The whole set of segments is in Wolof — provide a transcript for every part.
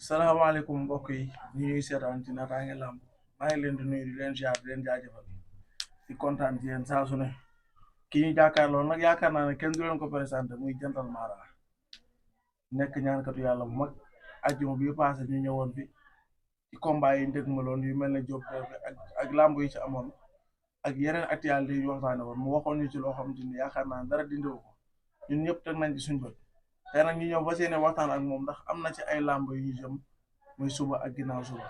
salaamaaleykum mbokk yi ñu ñuy seetaan ci Natangué Lamb maa ngi leen di nuyu di leen ziar di leen jaajëfal di kontaan ci yéen saa su ne kii ñu jàkkaarloo nag yaakaar naa ne kenn du leen ko présenté muy Jantal Mara nekk ñaankatu yàlla bu mag ajjuma bi passé ñu ñëwoon fi ci combat yi ndëgmaloon yu mel ne Diop ak lamb yi ci amoon ak yeneen actualité yu waxtaane woon mu waxoon ñu ci loo xamante ni yaakaar naa dara dindiwu ko ñun ñëpp teg nañ ci suñ bët tey nag ñu ñëw ba seene waxtaan ak moom ndax am na ci ay lamb yu ñu jëm muy suba ak ginnaaw suba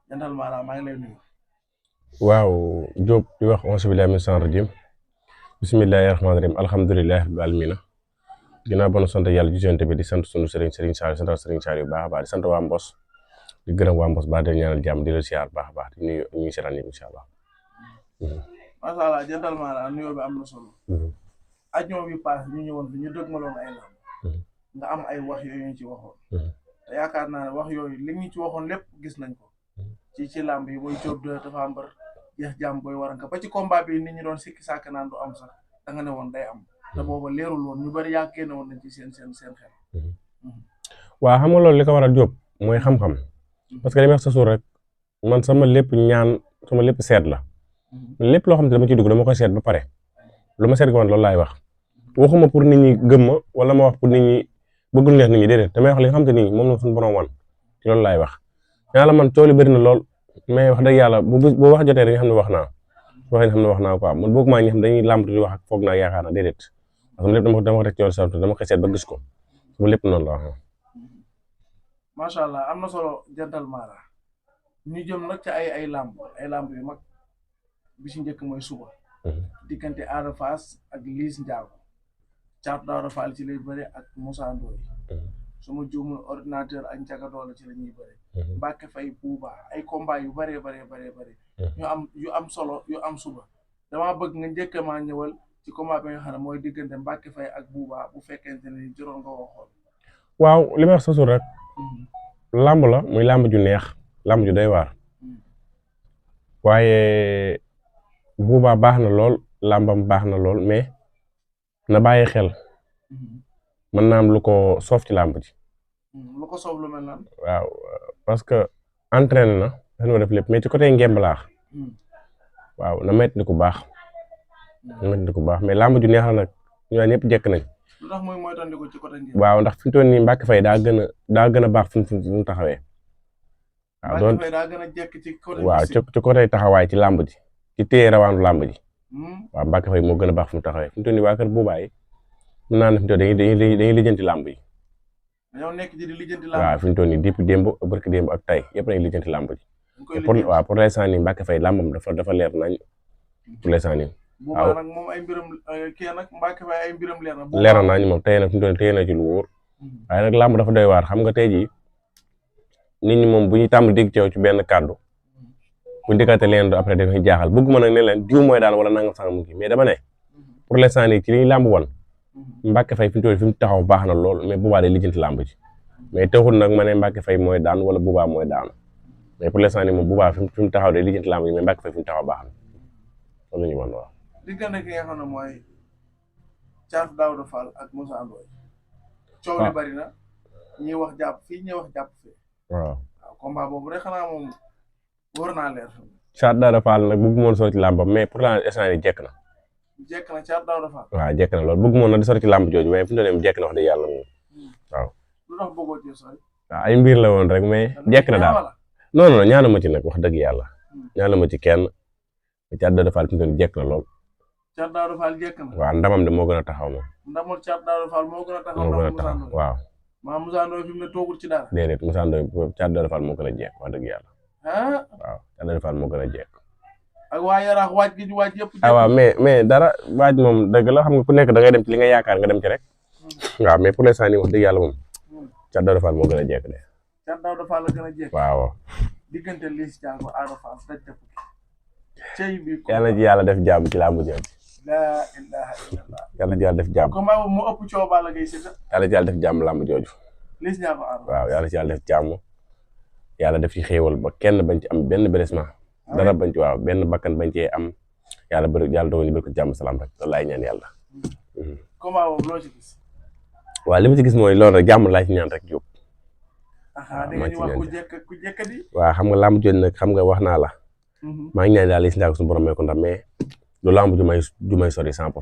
Jantal Mara maa ngi lay nuyu. waaw Diop di wax auzu billaahi mina shaytaani rajiim bismillaahi rahmaani rahiim alhamdulillaahi rabbil aalamiina ginnaaw ba nu sant yàlla ju jonte bi di sant sunu sëriñ Saliou sant sëriñ Saliou yu baax a baax di sant waa Mbos di gërëm waa Mbos baax di ñaanal jàmm di la siyaar baax a baax di nuyu ñuy seetaan yëpp incha allah. macha allah Jantal Mara nuyoo bi am na solo. ajjuma bi paas ñu ñëwoon fi ñu dëgmaloon ay lamb nga am ay wax yooyu ñu ci waxoon. te yaakaar naa ne wax yooyu li ñu ci waxoon lépp gis nañ ko. ci lamb yi muy Diop de dafa mbër jeex jàmm booy waranka ba ci combat bi nit ñi doon sikki sàkk naan du am sax da nga ne woon day am te booba leerul woon ñu bari yaa génne woon nañ ci seen xel. waaw xam nga loolu li ko waral Diop mooy xam-xam parce que li may wax sa suur rek man sama lépp ñaan sama lépp seet la lépp loo xam ne dama ciy dugg dama koy seet ba pare lu ma seet ko woon loolu laay wax waxuma pour nit ñi gëm ma wala ma wax pour nit ñi bëggul neex nit ñi déedéet damay wax li nga xam te ni moom la suñu borom wan ci loolu laay wax yàlla man coow li bëri na lool mais wax dëgg yàlla bu wax jotee rek nga xam ne wax naa waxee nga xam ne wax naa quoi man boog maa ñi xam dañuy làmb di wax ak foog naa yaakaar na déedéet parce que lépp dama ko teg ci yoon sant dama koy seet ba gis ko sama lépp noonu la wax. macha allah am na solo Jantal Mara ñu jëm nag ci ay lamb yu mag bi ci njëkk mooy suba diggante Ada Fass ak Liss Ndiago Thiatou Daouda Fall ci lay bëre ak Moussa Ndoye su ma juumul ordinateur ak Ndiaga Dollé ci la ñuy bëre Mbacke Faye Bouba ay combat yu bëree yu am solo yu am suba dama bëgg nga njëkk maa ñëwal ci combat bi nga xam ne mooy diggante Mbacke Faye ak Bouba bu fekkente ne juróom nga waxoon. waaw li may wax sa suur rek làmb la muy làmb ju neex làmb ju doy waar waaye Bouba baax na lool làmbam baax na lool mais na bàyyi xel mën naa am lu ko soof ci làmb ji. lu ko soof lu mel nan. waaw parce que entraîné na dañoo def lépp mais ci côté ngemb laax waaw na métti ni ku baax mais làmb ju neex la nag ñu ñëpp jekk nañ. lu tax mooy moytandiku ci côté ngemb. waaw ndax fi mu toll nii Mbacke Faye daa gën a baax fi mu taxawee. waaw doon Mbacke Faye daa gën a jekk ci côté. waaw ci côté taxawaay ci làmb ji ci téye rawaanu làmb ji. waaw Mbacke Faye moo gën a baax fi mu taxawee fi mu toll nii waa kër Bouba yi mën naa ne fi mu toll dañuy lijjanti làmb yi. dañoo nekk di lijjanti làmb. waaw fi mu toll nii depuis démb barki démb ak tay yëpp nañu lijjanti làmb ji. pour l'instant nii Mbacke Faye làmbam dafa leer nañ pour l'instant nii. waaw nag moom ay mbiram kii nag Mbacke Faye ay mbiram leer na. leer na nañ moom tey nag fi mu toll nii tey na ci lu wóor waaye nag làmb dafa doy waar xam nga tey jii nit ñi moom bu ñuy tàmm dégg ci yow ci benn kàddu bu ñu dëkkaate leen après dafay jaaxal bëgguma nag ne leen diw mooy daal wala nangam sax mu kii mais dama ne pour l'instant nii ci li ñu làmb woon Mbacke Faye fi mu toll fi mu taxaw baax na lool mais Bouba day lijjanti làmb ji mais taxul nag ma ne Mbacke Faye mooy daan wala Bouba mooy daan mais pour l'instant nii moom Bouba fi mu taxaw day lijjanti làmb ji mais Mbacke Faye fi mu taxaw baax na loolu la ñu mën wax. diggante ki nga xam ne mooy Thiatou Daouda Fall ak Moussa Ndoye. coow li bari na ñuy wax jàpp fii ñuy wax jàpp fii. waaw combat boobu rek xanaa moom wóor naa leer. Thiatou Daouda Fall nag bëgg moon sori ci làmbam mais pour l'instant nii jekk na. jekk na Thiatou Daouda Fall. waaw jekk na loolu bëgg moon na di sori ci làmb jooju mais fu mu toll jekk na wax dëgg yàlla moom waaw. lu tax bëggoo ci sori. waaw ay mbir la woon rek mais jekk na daal non ñaanu ma ci nag wax dëgg yàlla ñaanu ma ci kenn Thiatou Daouda Fall fi mu toll jekk na lool. Thiatou Daouda Fall jekk na. waaw ndamam de moo gën a taxaw moom. ndamul Thiatou Daouda Fall moo gën a taxaw. moo gën a taxaw waaw. maa Moussa Ndoye fi mu ne toogul ci dara. déedéet Moussa Ndoye Thiatou Daouda Fall moo gën a jekk wax dëgg yàlla. ah waaw Thiatou Daouda Fall moo gën a jekk. ak waa Yaraax waaj gi ñu waaj yëpp. waaw mais dara waaj moom dëgg la xam nga ku nekk da ngay dem ci li nga yaakaar nga dem ci rek. waaw mais pour l'instant nii wax dëgg yàlla moom Thiatou Daouda Fall moo gën a jekk de. Thiatou Daouda Fall la gën a jekk. waaw. diggante Liss Ndiago Ada Fass daj dëpp cey bi yàlla ci yàlla def jàmm ci làmb ji. laa ilaaha illallah. yàlla ci yàlla def jàmm. combat boobu mu ëpp coow Balla Gaye Siteu. yàlla ci yàlla def jàmm làmb jooju. Liss Ndiago Ada. waaw yàlla ci yàlla def jàmm yàlla def ci xéewal ba kenn bañ ci am benn blessement dara bañ ci waaw benn bakkan bañ cee am yàlla dogal ñu bëri ko jàmm salaam rek loolu laay ñaan yàlla. combat boobu loo ci gis. waaw li ma ci gis mooy loolu rek jàmm laa ci ñaan rek Diop. di nga ñu wax ku jekk di. waaw xam nga làmb jooju nag xam nga wax naa la. maa ngi ñaan daal li si ndax suñu borom may ko ndam mais lu làmb ju may sori 100%.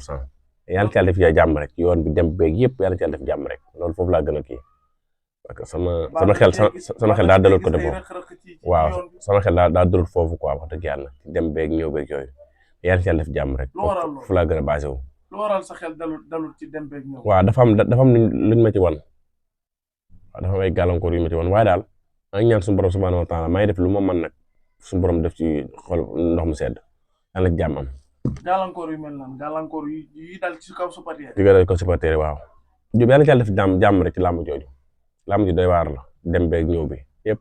yàlla ci yàlla def jàmm rek yoon bi dem beeg yëpp yàlla ci yàlla def jàmm rek loolu foofu laa gën a kii parce que sama xel daa dalul côté boobu waaw sama xel daa dalul foofu quoi wax dëgg yàlla ci dem beeg ñëw beeg yooyu yàlla ci yàlla def jàmm rek foofu laa gën a basé wu. lu waral sa xel dalul ci dem beeg ñëw. waaw dafa am luñ ma ci wan waaw dafa am ay gàllankoor yu ma ci wan waaye daal maa ngi ñaan suñu borom subhanahu wa taala may def lu ma mën nag suñu borom def ci xol ndox mu sedd yàlla jàmm am. gàllankoor yu mel nan gàllankoor yi dal ci kaw supporter yi dal ko supporter waaw Diop yàlla ci yàlla def jàmm rek ci làmb jooju làmb ji doy waar la dem beeg ñëw bi yëpp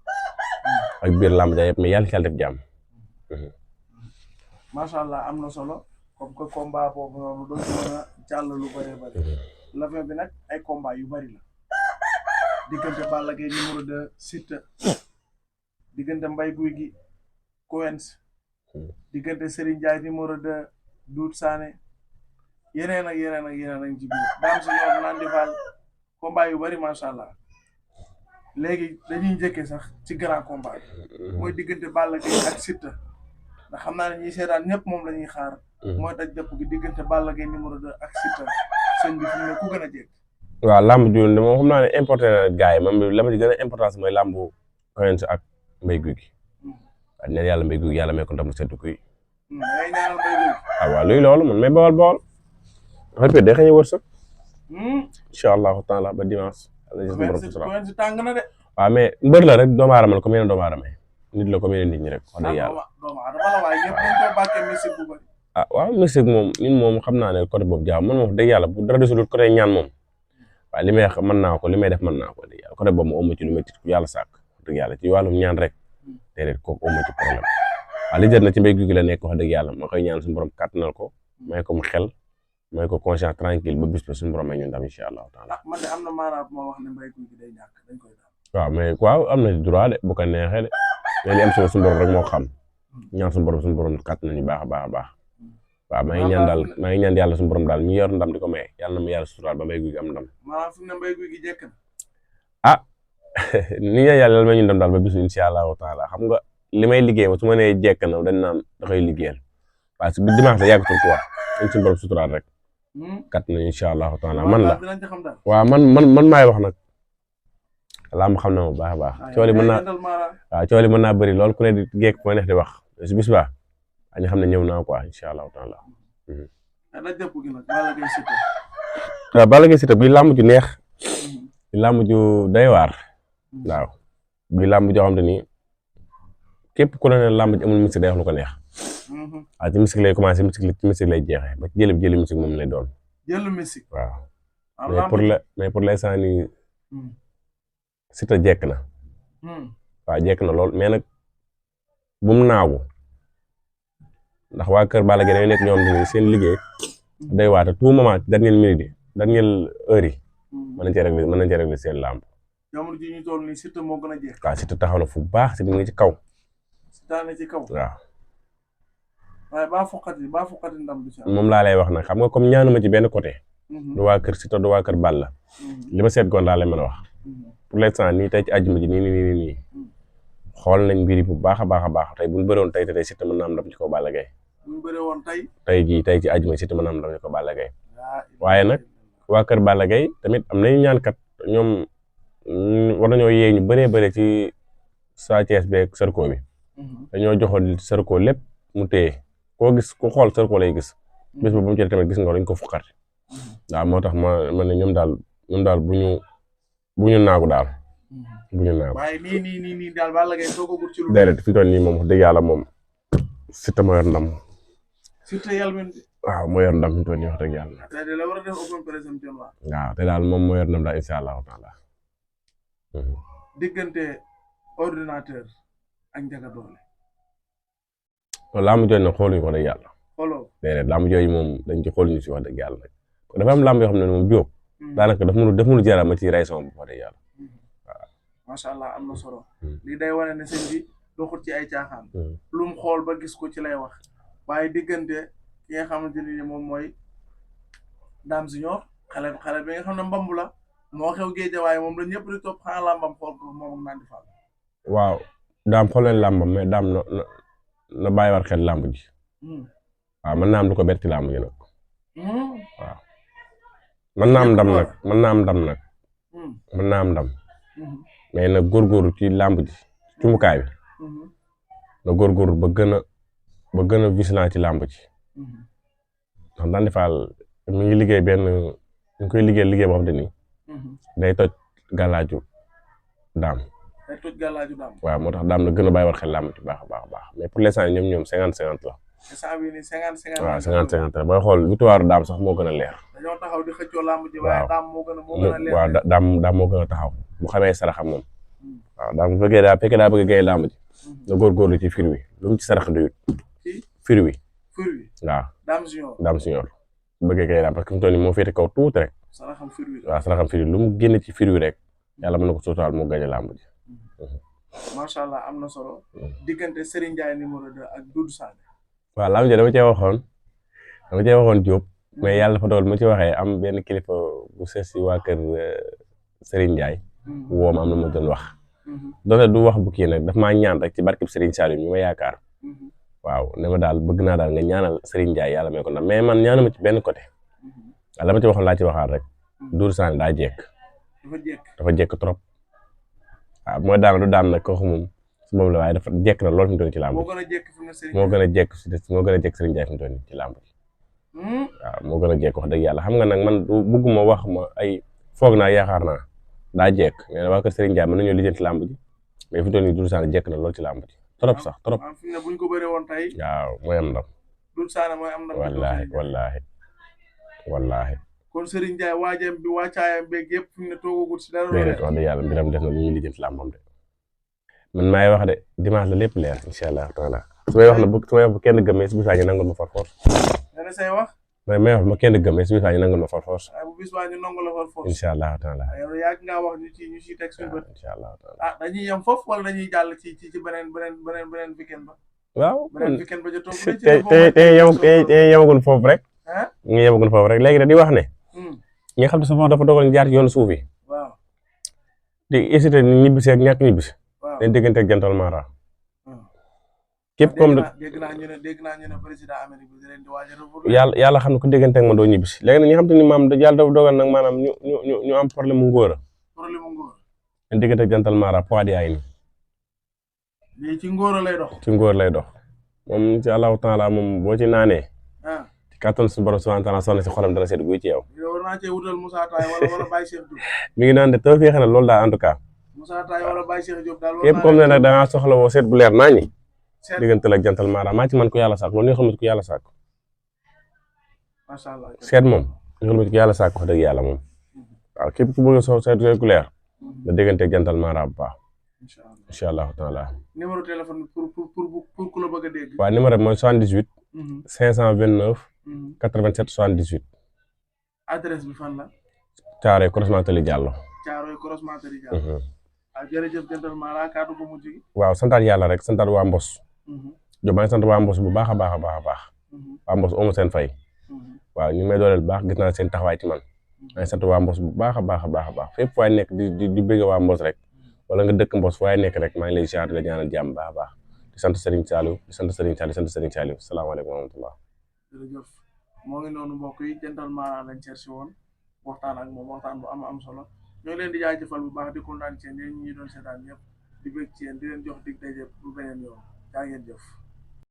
ak biir làmb ja yëpp mais yàlla ci yàlla def jàmm. macha allah am na solo comme que combat boobu noonu doon mën a jàll lu bëree bëri la fin bi nag ay combat yu bëri la diggante Balla Gaye numéro 2 Siteu diggante Mbaye Gouye Gui Quench diggante Serigne Ndiaye numéro 2 Doudou Sané yeneen ak ci biir daam si ñoom naan di faal combat yu bëri macha allah léegi dañuy njëkkee sax ci grand combat bi mooy diggante Balla Gaye ak Siteu ndax xam naa ne ñiy seetaan ñëpp moom la ñuy xaar mooy daj dëpp gi diggante Balla Gaye numéro 2 ak Siteu sëñ bi fi mu ne ku gën a jekk. waaw làmb ju moom xam naa ne importé na gars yi moom la ma ci gën a importance mooy làmbu Quench ak Mbaye Gouye Gui waaw neen yàlla Mbaye Gouye Gui yàlla may ko ndam seddu kuy ngay ñaanal Mbaye Gouye Gui waaw luy loolu man may bawal xëy day xëy wërsëg incha allahu taala ba dimanche Quench tàng na de waaw mais mbër la rek doomu aadama la comme yeneen doomu aadama nit la comme yeneen nit ñi rek wax dëgg yàlla doomu aadama la waaye ñëpp dañ koy bàkkee musique bu bëri waaw musique moom ñun moom xam naa ne côté boobu jaaw man moom dëgg yàlla bu dara desul côté ñaan moom waaye li may mën naa ko li may def mën naa ko dëgg yàlla côté boobu moom amu ci lu métti yàlla sàkk dëgg yàlla ci wàllum ñaan rek déedéet kooku amu ci problème waaw li jot na ci Mbaye Gouye Gui la nekk wax dëgg yàlla ma koy ñaan suñu borom kàttanal ko may ko mu xel may ko conscience tranquille ba bis ba suñu borom may ñun dam incha allahu taala man de am na maanaam moo wax ne Mbaye Gouye Gui day ñàkk dañ koy daal waaw mais waaw am na droit de bu ko neexee de mais li am solo suñu borom rek moo xam ñaan suñu borom kàttanal ñu baax a baax a baax waaw maa ngi ñaan yàlla suñu borom daal ñu yor ndam di ko may yàlla na mu yàlla suturaal ba Mbaye Gouye Gui am ndam maanaam fi mu ne Mbaye Gouye Gui jekk na ni nga yàlla may ñu ndam daal ba bisu incha allahu taala xam nga li may liggéey ma su ma nee jekk na dañ naan da koy liggéeyal parce que bi dimanche la yàggatul quoi dañ suñu borom suturaal rek kat na incha allahu taala man la waaw man maay wax nag laa ma xam na ma baax a baax cooli mën naa bëri lool ku ne di geek ku ma neex di wax si bis ba ñu xam ne ñëw naa quoi incha allahu taala waaw Balla Gaye Siteu bi làmb ju neex bi làmb ju doy waar waaw bi làmb joo xam te ni képp ku la ne làmb ji amul musique day wax lu ko neex waaw ci musique lay commencé ci musique lay jeexee ba ci jëli musique moom lay doon jëlu musique waaw mais pour l'instant nii Siteu jekk na waaw jekk na lool mais nag bu mu naagu ndax waa kër Balla Gaye dañoo nekk ñoom ni seen liggéey day waata tout moment dernière minute yi dernière heure yi mën nañ cee régler seen làmb jamono ji ñu toll nii Siteu moo gën a jeex waaw Siteu taxaw na fu baax Siteu mu ngi ci kaw waaw waaye baa foqati ndam bi moom laa lay wax nag xam nga comme ñaanuma ci benn côté du waa kër Siteu du waa kër Balla li ma seet goon laa lay mën a wax pour l'instant nii tey ci àjjuma ji nii xool nañ mbiri bu baax a baax tey bu ñu bëroon tey Siteu mën na am ndam ci kaw Balla Gaye tey ci àjjuma Siteu mën na am ndam ci kaw Balla Gaye waaye nag waa kër Balla Gaye tamit am nañu ñaankat ñoom war nañoo yee ñu bëree ci Sa Thiès beeg Zarko bi dañoo joxoon Zarko lépp mu téye koo gis ku xool Zarko lay gis bis ba bu mu jëlee tamit gis nga dañ ko fukkati waaw moo tax ma ne ñoom daal bu ñu naagu daal bu ñu naagu. waaye nii daal Balla Gaye toogagul ci lu. déedéet fi mu toll nii moom wax dëgg yàlla moom Siteu moo yor ndam. Siteu yàlla waaw moo yor ndam fi mu toll nii wax dëgg yàlla. tey de la war a def open press am waaw te daal moom moo yor ndam daal incha allahu taala. diggante ordinateur ak Ndiaga Dolé. loolu làmb jooju nag xooluñu ko wax dëgg yàlla. xooloo déedéet làmb jooju moom dañ ci xooluñu si wax dëgg yàlla nag dafa am làmb yoo xam ne moom Diop. daanaka daf mënu jaral ma ci ray son bu wax dëgg yàlla. waaw macha allah am na solo. lii day wane ne sëñ bi doxul ci ay caaxaan. lu mu xool ba gis ko ci lay wax. waaye diggante ki nga xamante ni moom mooy Dame Junior xale bi nga xam ne mbambu la moo xew Géejawaay moom la ñëpp di topp xanaa làmbam xool ko moom ak Nandi Fall. waaw daam xool leen làmbam mais daam na bàyyi war xel làmb ji. waaw mën naa am lu ko bett ci làmb ji nag. waaw mën naa am ndam nag mën naa am ndam nag. mën naa am ndam. mais nag góorgóorlu ci làmb ji cumukaay bi. na góorgóorlu ba gën a vigilant ci làmb ji. ndax Nandi Fall mi ngi liggéey ñu ngi koy liggéey boo xam te ni. day toj gàllaaju daam. day toj gàllaaju daam. waaw moo tax daam na gën a bàyyi war xel làmb ci baax a baax mais pour l'instant ñoom 50-50 la. instant bii nii 50-50. waaw 50-50 la booy xool victoire daam sax moo gën a leer. dañoo taxaw di xëccoo làmb ji. waaye daam moo gën a leer. waaw daam moo gën a taxaw bu xamee saraxam moom. waaw daam bu fekkee daa bëgg a gaye làmb ji. na góorgóorlu ci fir wi lu mu ci sarax doyut. fir wi. waaw daam siñoor bu bëggee gaye làmb parce que fi mu toll nii moo féete kaw tuuti rek. saraxam fir wi waaw saraxam fir wi lu mu génn ci fir wi rek yàlla mën na ko sóotaal moo gañe làmb ji. macha allah am na solo diggante Serigne Ndiaye numéro 2 ak Doudou Sané. waaw làmb ji dama cee waxoon Diop mais yàlla dafa dogal ma ci waxee am benn kilifa bu sees si waa kër Serigne Ndiaye. woo ma am na ma doon wax. doone du wax bu kii nag daf maa ñaan rek ci barkib Serigne Saliou mi ma yaakaar. waaw ne ma daal bëgg naa daal nga ñaanal Serigne Ndiaye yàlla may ko ndam mais man ñaanuma ci benn côté. waaw la ma ci waxoon laa ci waxaat rek. Doudou Sané daa jekk. dafa jekk trop. waaw mooy daan du daan nag kooku moom su moom la waaye dafa jekk na lool fi mu toll ci làmb ji. moo gën a jekk Serigne Ndiaye fi mu toll ci làmb ji. waaw moo gën a jekk wax dëgg yàlla xam nga nag man bëgguma wax ma ay foog naa yaakaar naa daa jekk mais waa kër Serigne Ndiaye mën nañoo lijjanti làmb ji mais fi mu toll nii Doudou Sané jekk na lool ci làmb ji trop sax trop. waaw mooy am ndam. Doudou Sané mooy am ndam. wallaahi. kon Serigne Ndiaye waajam bi wàccaayam beeg yëpp fi mu ne toogagul si dara. déedéet wax dëgg yàlla mbiram def na lu ñuy lijjanti làmbam de man maay wax de dimanche la lépp leer incha allah taala su may wax bu kenn gëmee si bis baa ñu nangul ma far force. nee na say wax. may wax ma kenn gëmee si bis baa ñu nangul ma far force. bu bis baa ñu nangul la far force. incha allah taala. yow yàgg ngaa wax ñu ciy teg suñu bët. incha allah taala. dañuy yem foofu wala dañuy jàll ci beneen weekend ba. waaw beneen weekend ba jotoo bu te yemagun foofu rek. ñu yemagun foofu rek léegi da di wax ne. ñi nga xam ne sama dafa dogal jaar ci yoonu suuf yi. waaw. di hésité ñibbisi ak ñàkk ñibbisi. waaw dañ diggante ak jantal Mara. képp comme dégg naa ñu ne président Amérique bi di leen di waaj a yàlla xam ne ku diggante ak ma doo ñibbisi léegi nag ñi nga xam te ni maam yàlla dafa dogal nag maanaam ñu am problème mu ngóor a. dañ diggante ak jantal Mara poids di ay ni. lii ci ngóor lay dox. ci ngóor lay dox moom ci Allahu taala moom boo ci naanee. kattan suñu borom subhanahu wa taala sonn si xolam dana seet guy ci yow. war naa cee wutal Moussa Taye wala Baye Cheikh Diop. mi ngi naan de taw fii xanaa loolu daal en tout cas. Moussa Taye wala Baye Cheikh Diop daal. képp comme ne nag da ngaa soxla woo seet bu leer naa ñi. diggante la jantal Mara maa ci man ko yàlla sàkk loolu ñoo xam ne ko yàlla sàkk. macha allah seet moom ñoo xam ne ko yàlla sàkk wax dëgg yàlla moom. waaw képp ku bëgg a seet ku leer. da diggante jantal Mara bu baax. incha allah taala. numéro téléphone bi pour ku la bëgg a dégg. waaw numéro bi mooy 78. 529. 87 78. adresse bi fan la. Thiaroye croisement Tali Diallo. Thiaroye croisement Tali Diallo. jërëjëf jantal Mara kàddu gu mujj gi. waaw santaat yàlla rek santaat waa Mbos. Diop maa ngi sant waa Mbos bu baax a baax a baax. waa Mbos amu seen fay. waaw ñu may dooleel bu baax gis naa seen taxawaay ci man. maa ngi sant waa Mbos bu baax a baax fépp waay nekk di bëgg waa Mbos rek. wala nga dëkk Mbos waaye nekk rek maa ngi lay ziar di la ñaanal jàmm baax a baax di sant Serigne Saliou salaamaaleykum wa rahmatulah. jërëjëf moo ngi noonu mbokk yi jantal Mara lañ seet si woon waxtaan ak moom waxtaan bu am solo ñoo leen di jaajëfal bu baax di kontaan ci yéen ñi doon seetaan ñëpp di bëgg ci yéen di leen jox dig daje bu beneen yoon jaa ngeen jëf.